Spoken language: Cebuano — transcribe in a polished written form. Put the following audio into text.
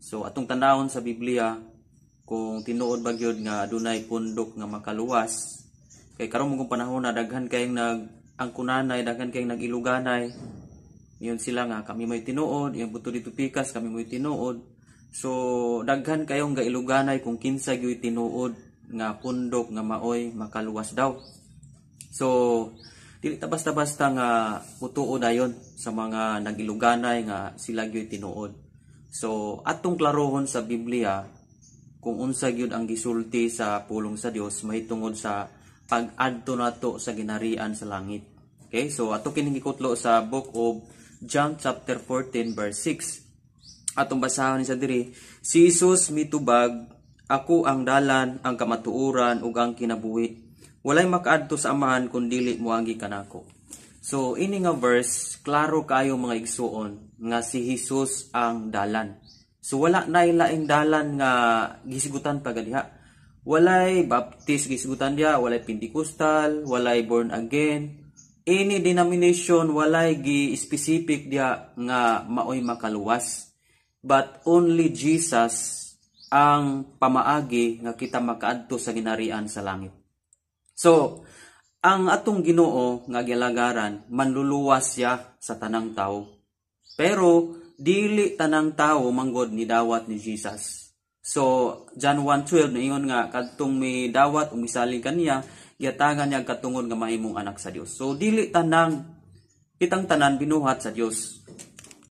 So atong tanawon sa Biblia kung tinuod ba gyud nga adunay pundok nga makaluwas, kay karon mong panahon na daghan kayong nag angkunanay, daghan kayong nag-iluganay. Yun sila nga kami may tinuod, yung buto dito pikas kami may tinuod. So daghan kayong gailuganay kung kinsa gyud tinuod nga pundok nga maoy makaluwas daw. So dili ta basta-basta nga mutuo dayon sa mga nagiluganay nga sila gyud tinuod. So atong klarohon sa Biblia kung unsa gyud ang gisulti sa pulong sa Dios mahitungod sa pag-adto nato sa ginharian sa langit. Okay? So ato kining gikutlo sa Book of John chapter 14 verse 6. Atong basahon ni sa diri, si Jesus mitubag, "Ako ang dalan, ang kamatuoran ug ang kinabuhi. Walay makaadto sa Amahan kun dili moagi kanako." So ini nga verse, klaro kaayo, mga igsuon, nga si Jesus ang dalan. So wala na laing dalan nga gisigutan pa gadiha. Walay Baptist gisigutan diha, walay Pentecostal, walay born again. Any denomination, walay gi specific diha nga maoy makaluwas. But only Jesus ang pamaagi nga kita makaadto sa ginharian sa langit. So, ang atong Ginoo nga gialagaran, manluluwas siya sa tanang tao. Pero dili tanang tao manggod ni dawat ni Jesus. So, John 1:12 niingon nga kadtong mi dawat o misalig kaniya, gihatagan niya katungod nga mahimong anak sa Dios. So dili tanang kitang tanan binuhat sa Dios.